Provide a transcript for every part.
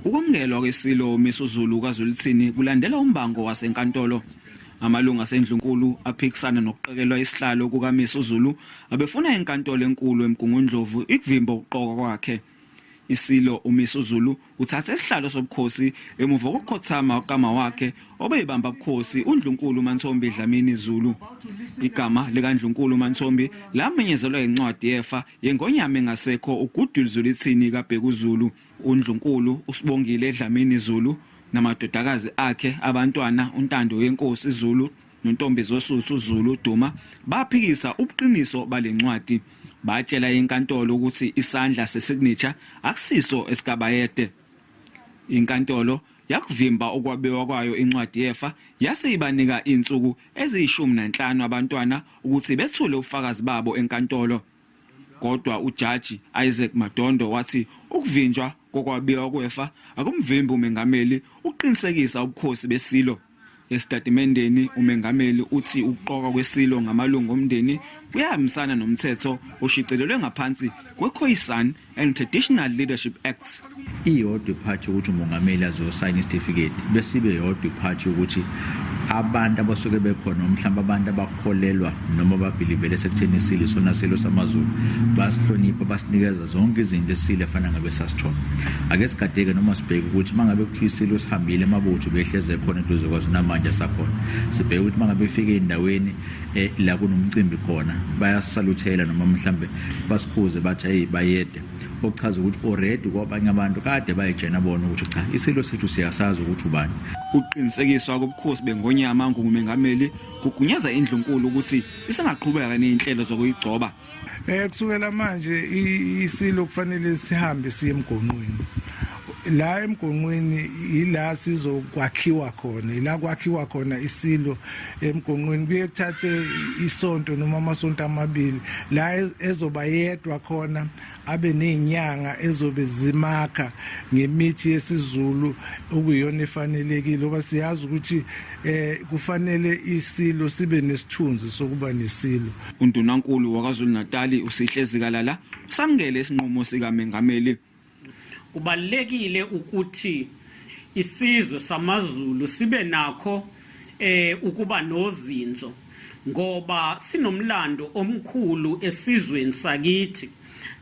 Ukwamukelwa kweSilo uMisuzulu kaZwelithini kulandela umbango wasenkantolo. Amalungu aseNdlunkulu aphikisana nokuqekelwa isihlalo kukaMisuzulu abefuna inkantolo enkulu eMgungundlovu ikuvimbe ukuqokwa kwakhe. Isilo uMisuzulu uthathe isihlalo sobukhosi emuva kokukhothama kukama wakhe obeyibamba bukhosi uNdlunkulu Mantfombi Dlamini Zulu. Igama likaNdlunkulu Mantfombi lamenyezelwa incwadi yefa yengonyama engasekho uGoodwill Zwelithini kaBhekuzulu. UNdlunkulu uSibongile Dlamini Zulu namadodakazi akhe abantwana uNtando yeNkosi Zulu noNtombizosuthu Zulu Duma baphikisa ubuqiniso balencwadi. Batshela inkantolo ukuthi isandla sesignature akusiso esikaBayede. Inkantolo yakuvimba ukwabiwa kwayo incwadi yefa yase ibanika insuku eziyishumi nanhlanu abantwana ukuthi bethule ubufakazi babo enkantolo. Kodwa uJaji Isaac Madondo wathi ukuvinjwa kokwabiwa kwefa akumvimbi umengameli ukuqinisekisa ubukhosi beSilo. Esitatimendeni umengameli uthi ukuqokwa kweSilo ngamalungu omndeni kuyahambisana nomthetho oshicilelwe ngaphansi kweKhoisan and Traditional Leadership Act. Iyodwa iphathi ukuthi umongameli azosayina isitifiketi bese ibe yodwa iphathi ukuthi abantu abasuke bekhona mhlawumbe abantu abakholelwa noma ababhilivele sekutheni isilo isona silo samaZulu basihlonipha basinikeza zonke izinto esile efana ngabe sasithola. Ake sigadeke noma sibheke ukuthi mangabe kuthiwa isilo sihambile amabutho behleze khona eduze kwaso namanje asakhona. Sibheke ukuthi mangabe fike endaweni eh, la kunomcimbi khona bayasisaluthela noma mhlambe basikhuze bathi hey bayede, okuchaza ukuthi already kwabanye abantu kade bayitshena bona ukuthi cha, isilo sethu siyasazi ukuthi ubani. Ukuqinisekiswa kobukhosi beNgonyama ngumengameli kugunyaza indlunkulu ukuthi isingaqhubeka nezinhlelo zokuyigcoba. Kusukela manje isilo kufanele sihambe siye emgonqweni. La emgonqweni ila sizokwakhiwa khona, ila kwakhiwa khona isilo emgonqweni. Kuye kuthathe isonto noma amasonto amabili la ezoba yedwa khona, abe nezinyanga ezobe zimakha ngemithi yesiZulu okuyiyona efanelekile, ngoba siyazi ukuthi kufanele isilo sibe nesithunzi sokuba nesilo. UNdunankulu waKwaZulu-Natali uSihle Zikalala usamukele isinqumo sikamengameli. Kubalulekile ukuthi isizwe samaZulu sibe nakho ukuba nozinzo, ngoba sinomlando omkhulu esizweni sakithi,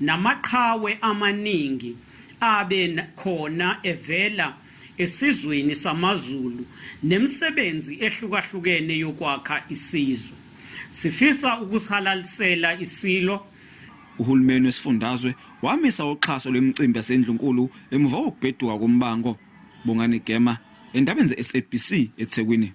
namaqhawe amaningi abe khona evela esizweni samaZulu nemisebenzi ehlukahlukene yokwakha isizwe. Sifisa ukusihalalisela isilo. Uhulumeni wesifundazwe wamisa uxhaso lwemicimbi yaseNdlunkulu emuva kokubheduka kombango. Bongani Gema, endabeni ze-SABC eThekwini.